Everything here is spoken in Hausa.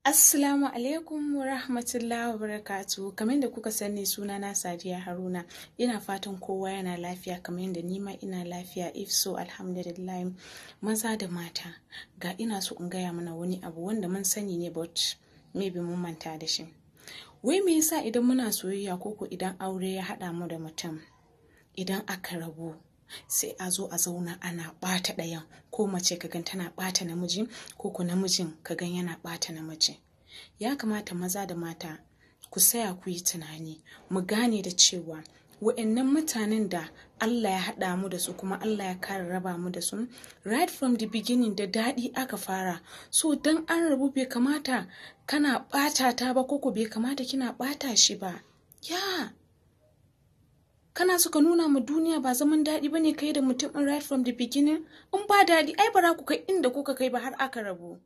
Assalamu alaikum wa rahmatullahi wa barakatuhu. Kamar da kuka sani, sunana Sadiya Haruna. Ina fatan kowa yana lafiya kamar yadda ni ma ina lafiya. If so, alhamdulillah. Maza da mata, ga ina so in gaya mana wani abu wanda mun sani ne, but maybe mun manta da shi. Wai me yasa idan muna soyayya ko idan aure ya haɗa mu da mutum, idan aka rabu sai a zo a zauna ana ɓata ɗayan, ko mace ka gan tana ɓata namiji, ko namijin ka gan yana ɓata namace? Ya kamata maza da mata ku saya ku yi tunani, mu gane da cewa wa'annan mutanen da Allah ya haɗa mu da su kuma Allah ya kare raba mu da su, right from the beginning da daɗi aka fara. So dan an rabu, bai kamata kana ɓata ta ba, ko bai kamata kina ɓata shi ba. Ya kana so ka nuna ma duniya ba zaman daɗi bane kai da mutum right from the beginning? In ba daɗi, ai bara ku kai inda kuka kai ba har aka rabu.